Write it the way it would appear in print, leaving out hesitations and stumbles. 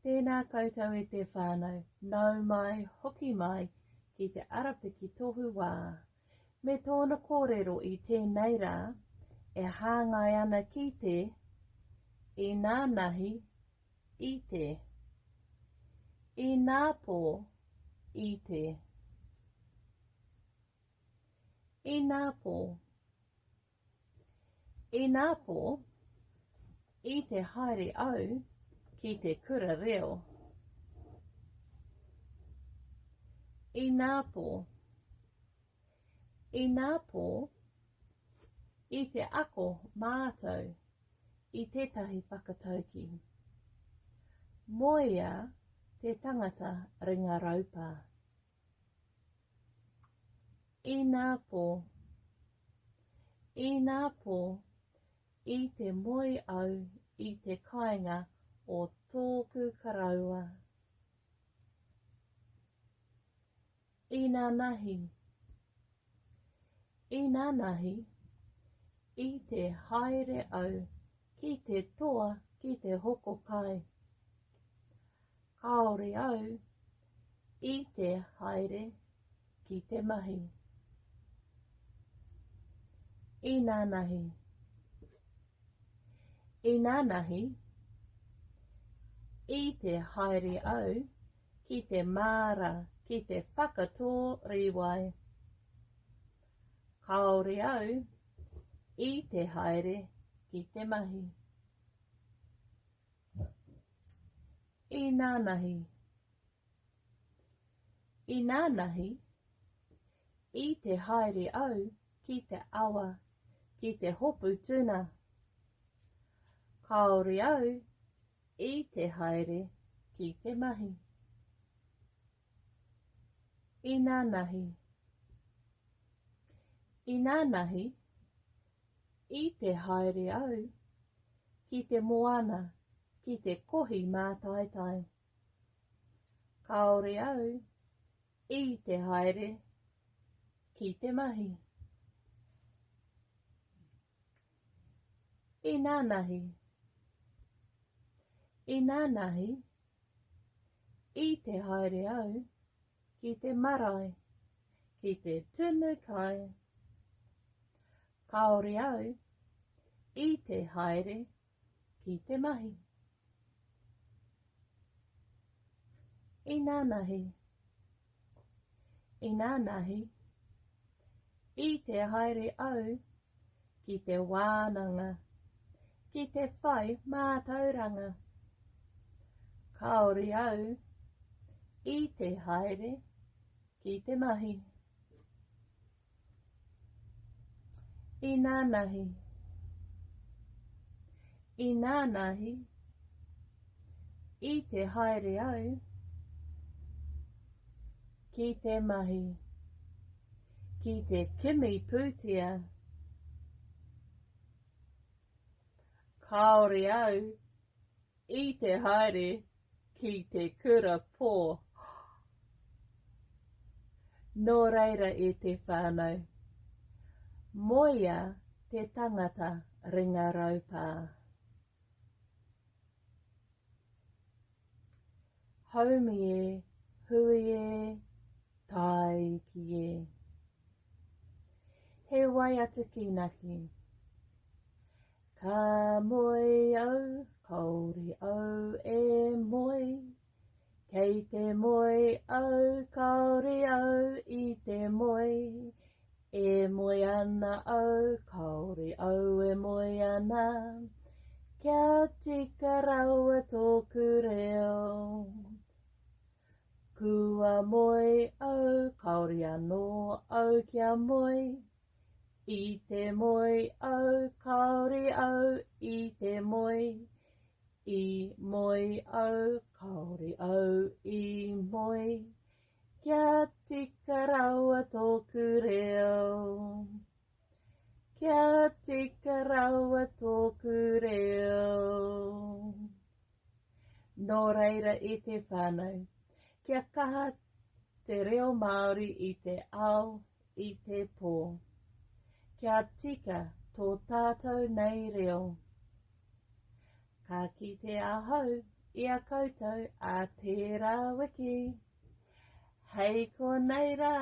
Tēnā koutou e te whānau, nau mai, hoki mai ki te Arapiki Tohu Wā. Me tōna kōrero i tēnei rā, e hāngai ana ki te, inānahi, i te. Ināpō, i te. Ināpō. Ināpō, i te haere au ki te kura reo. Ināpō. Ināpō, i te ako mātou i tētahi whakataukī. Moea te tangata ringa raupā. Ināpō. Ināpō, i te moe au i te kāinga o tōku koroua. Inānahi. Inānahi, i te haere au ki te toa ki te hoko kai. Kāore au i te haere ki te mahi. Inānahi. Inānahi, i te haere au ki te māra ki te whakatō rīwai. Kāore au i te haere ki te mahi. Inānahi. Inānahi, i te haere au ki te awa ki te hopu tuna. Kāore au i te haere ki te mahi. Inānahi. Inānahi, i te haere au ki te moana ki te kohi mātaitai. Kāore au i te haere ki te mahi. Inānahi. Inānahi, i te haere au ki te marae, ki te tunu kai. Kāore au i te haere ki te mahi. Inānahi. Inānahi, i te haere au ki te wānanga, ki te whai mātauranga. Kāore au i te haere ki te mahi. Inānahi. Inānahi, i te haere au ki te mahi, ki te kimi pūtea. Kāore au i te haere ki te kura pō. Nō reira e te whānau, moea te tangata ringa raupā. Haumi e, hui e, tāiki e. He waiata kīnaki. Ka moe au, kaore au e moe. Kei te moe au, kaore au i te moe. E moe ana au, kaore au e moe ana. Kia tika rawa tōku reo. Kua moe au, kaore anō au kia moe. I te moe au, kāore au i te moe. I moe au, kāore au i moe. Kia tika rawa tōku reo. Kia tika rawa tōku reo. Nō reira e te whānau, kia kaha te reo Māori i te ao, i te pō. Kia tika tō tātou nei reo. Ka kite ahau. i a koutou a tērā wiki. Hei konei rā!